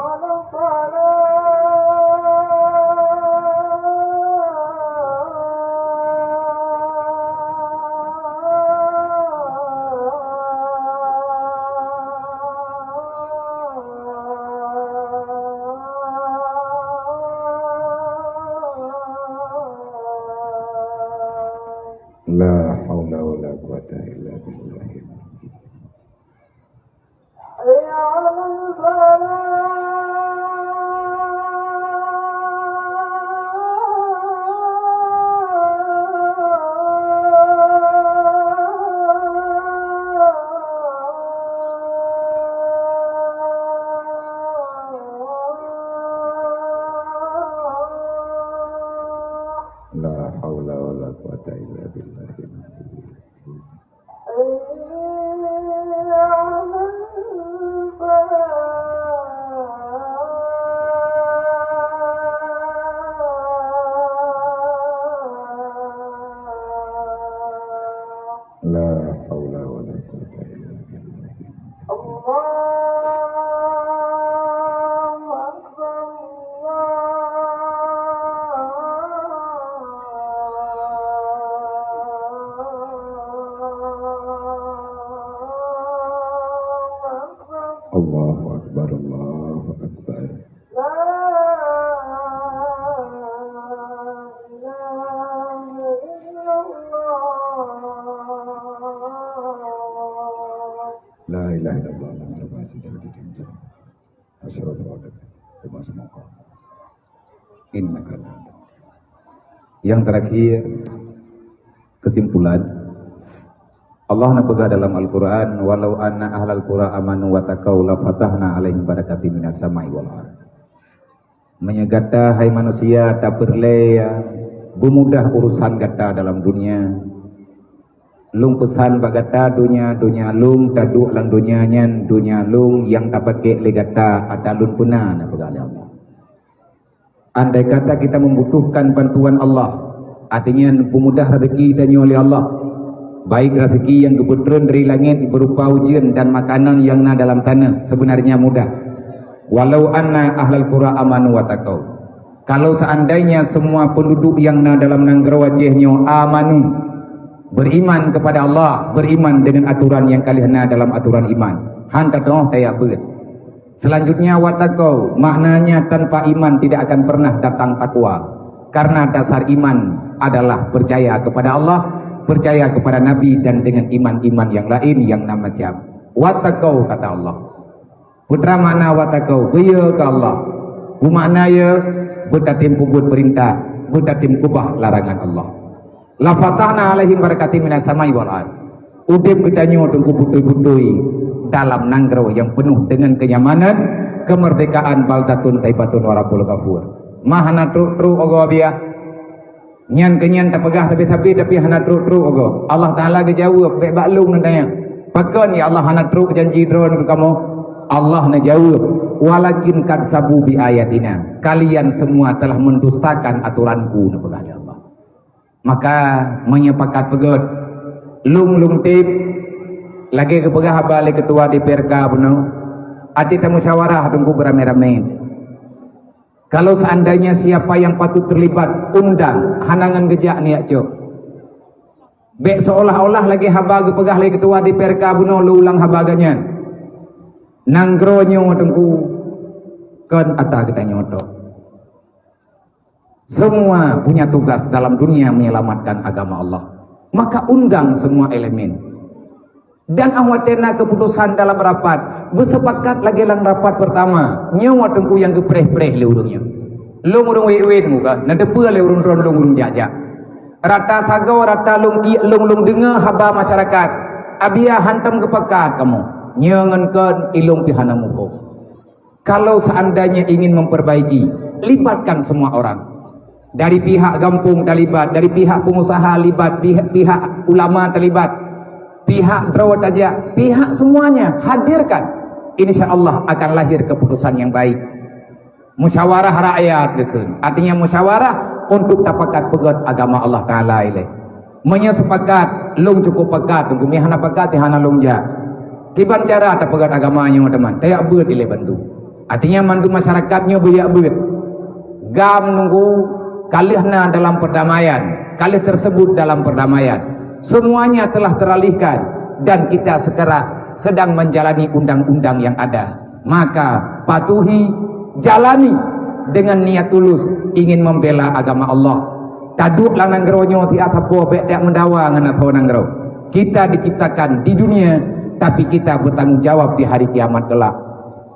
La haula wa la quwwata illa billah. Hayya 'alal falah. La haula wa la quwwata illa billah. La haula wa la quwwata illa billah. Allahu akbar. Allahu akbar, Allahu akbar. La ilaha illallah. La ilaha illallah. Asyrafa. Innaka la. Yang terakhir, kesimpulan, Allah neupeugah dalam Al-Quran, "Walau anna ahlal qura amanu wa taqau la fatahna alaihim barakatim minas sama'i wal ard." Meunyoe gata, hai manusia, tapeureulée beumudah urusan gata dalam dunia, Lôn peusan bak gata, donya, donya lôn taduek lam donya nyan, donya lôn nyang tapakék lé gata ata lôn peuna, neupeugah lé Allah. Andai kata kita membutuhkan bantuan Allah, artinya peumudah rezeki tanyoe lé Allah, baik rezeki nyang geupeutreun dari langét berupa ujeuen dan makanan nyang na dalam taneuh, sebenarnya mudah. Walau anna ahlal qura amanu wa taqau. Kalau seandainya semua penduduk yang na dalam nanggroe Aceh nyoe amanu, beriman kepada Allah, beriman dengan aturan yang ka lheueh na dalam aturan iman, han tatoh taya beuet. Selanjutnya, wattaqau, maknanya tanpa iman tidak akan pernah datang takwa. Karena dasar iman adalah percaya kepada Allah, percaya kepada Nabi, dan dengan iman-iman yang lain yang enam macam. Wattaqau, kata Allah. Peue teuma makna wattaqau? Beuyeu keu Allah. Peue makna yeu? Beutatem peubuet peurintah, beutatem keubah larangan Allah. La fatahna alaihim barakatim minas sama'i wal ard. Udeb geutanyoe teungku beutôi-beutôi dalam nanggroe nyang peunoh deungon kenyamanan, kemerdekaan, baldatun thaibatun wa rabbun ghafur. Ma hana trok-trok ogoe biah. Nyan keu nyan tapeugah sabe-sabe tapi hana trok-trok ogoe. Allah Taala geujaweueb, bék bak lôn neutanyong, "Pakon ya Allah hana trok janji Droe keu kamoe?" Allah neujaweueb, "Walakin kadzabu bi ayatina." Kalian semua telah mendustakan aturan-Ku, neupeugah lé Allah. Maka meunyoe pakat peugét, lôn-lôn tém, lagée geupeugah haba lé Ketua D P R K bunoe, até tamusyawarah teungku beuramé-ramé. Kalau seandainya siapa yang patut terlibat, undang, hana ngon geujak niyak cok. Bék seolah-olah lagée haba geupeugah lé Ketua D P R K bunoe lôn ulang haba geuh nyan. Nanggroe nyoe teungku kon ata geutanyoe tok. Semua punya tugas dalam dunia menyelamatkan agama Allah. Maka undang semua elemen. Dan awak watée na keputusan dalam rapat, beusepakat lagée lam rapat pertama. Nyoe teungku nyang geupreh-preh lé ureuëng nyoe. Lôn ureuëng wét-wét muka, na teupeue lé ureuëng droe lôn ureuëng jak-jak. Rata sagoe, rata lôn ki-, lôn, lôn deungoe haba masyarakat. Abia hantom geupakat kamoe. Nyoe ngon kon ilôn pih hana muphom. Kalau seandainya ingin memperbaiki, libatkan semua orang. Dari pihak gampông terlibat, dari pihak pengusaha libat, pihak, pihak ulama terlibat, pihak droe tajak, pihak semuanya hadirkan. Insya Allah akan lahir keputusan yang baik. Musyawarah rakyat geukheun. Artinya musyawarah untuk tapakat peugét agama Allah Taala ilée. Meunyoe sepakat, lôn cukup pakat, teungku meuhana pakat, hana lôn jak. Kiban cara tapeugét agama nyoe teuma, tajak beuet ilée bandum. Artinya mandum masyarakat nyoe beuyak beuet. Gam nunggu kaleuh na dalam perdamaian, kaleuh tersebut dalam perdamaian. Semuanya telah teralihkan dan kita sekarang sedang menjalani undang-undang yang ada. Maka patuhi, jalani dengan niat tulus ingin membela agama Allah. Taduek lam nanggroe nyoe siat sapoe bék tajak meudawa ngon asoe nanggroe. Kita diciptakan di dunia, tapi kita bertanggung jawab di hari kiamat kelak.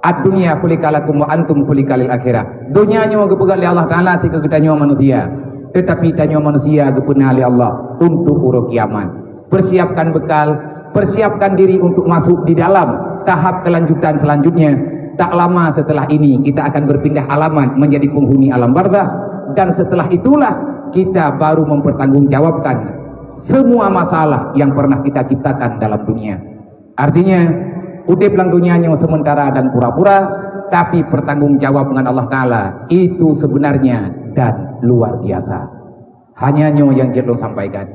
Ad-dunya khuliqa lakum wa antum khuliqa lil akhirah. Donya nyoe geupeugah lé Allah Taala siat keu geutanyoe manusia. Tetapi tanyoe manusia geupeuna lé Allah untuk uroe kiamat. Persiapkan bekal, persiapkan diri untuk masuk di dalam tahap kelanjutan selanjutnya. Tak lama setelah ini kita akan berpindah alamat menjadi penghuni alam barzakh, dan setelah itulah kita baru mempertanggungjawabkan semua masalah yang pernah kita ciptakan dalam dunia. Artinya, udeb lam dunia nyoe sementara dan pura-pura, tapi pertanggungjawab ngon Allah Taala itu sebenarnya dan luar biasa. Hanya nyoe nyang jeuet lôn sampaikan.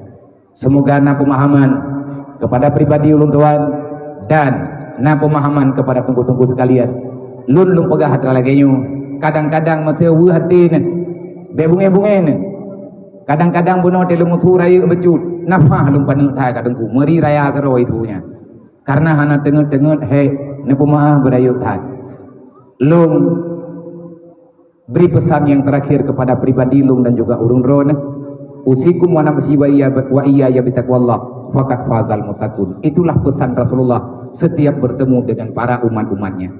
Semoga na pemahaman kepada pribadi ulôn tuan dan na pemahaman kepada teungku-teungku sekalian. Lôn lôn peugah atra lagée nyoe, kadang-kadang meuseu weueh até nyan, bék bungé-bungé nyan. Kadang-kadang bunoe teuh lôn meusu rayeuk beucut, nafah lôn paneuk that ka teungku, meuri raya keudroe itu nyan. Karena hana teungeut-teungeut hék, neupeumaáh beurayeuk that. Lôn beri pesan yang terakhir kepada pribadi lôn dan juga ureuëng droeneuh. Usikum wa nafsi wa iyya, wa iyya bitaqwallah, faqad fazal muttaqun. Itulah pesan Rasulullah setiap bertemu dengan para umat-umatnya.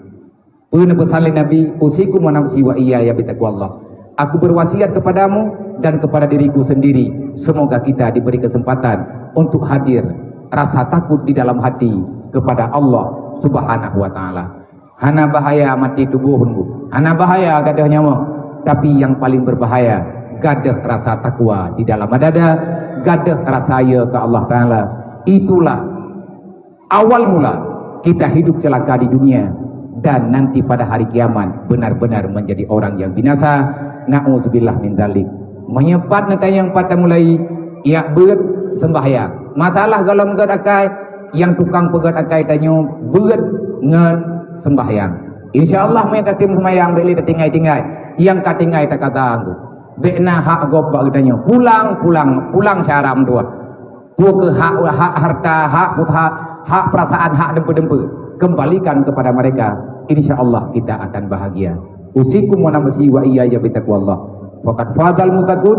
Peue pesan lé Nabi, "Usikum wa nafsi wa iyaya bitaqwallah." Aku berwasiat kepadamu dan kepada diriku sendiri, semoga kita diberi kesempatan untuk hadir rasa takut di dalam hati kepada Allah Subhanahu wa Taala. Hana bahaya mati tuboh nunggu, hana bahaya gadôh nyawa, tapi yang paling berbahaya gadôh rasa takwa di dalam dada, gadôh rasa ya ke Allah Taala. Itulah awal mula kita hidup celaka di dunia dan nanti pada hari kiamat benar-benar menjadi orang yang binasa. Na'udzubillah min dzalik. Meunyoe pat neutanyong pat tamulai, yak beuet sembahyang. Masalah golom gét akai, nyang tukang peugét akai tanyoe beuet ngon sembahyang. Insya Allah meunyoe tatem sembahyang bék lé tatinggai-tinggai. Nyang ka tinggai takata tu. Bék na hak gob bak geutanyoe. Pulang, pulang, pulang syara meutuah. Peue keuh hak, hak harta, hak put-, hak, hak perasaan, hak dempe-dempe, kembalikan kepada mereka. Insya Allah kita akan bahagia. Usikum wa nafsi wa iyaya bitaqwallah. Faqad fazal muttaqun.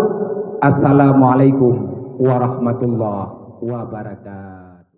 Assalamualaikum warahmatullahi wabarakatuh.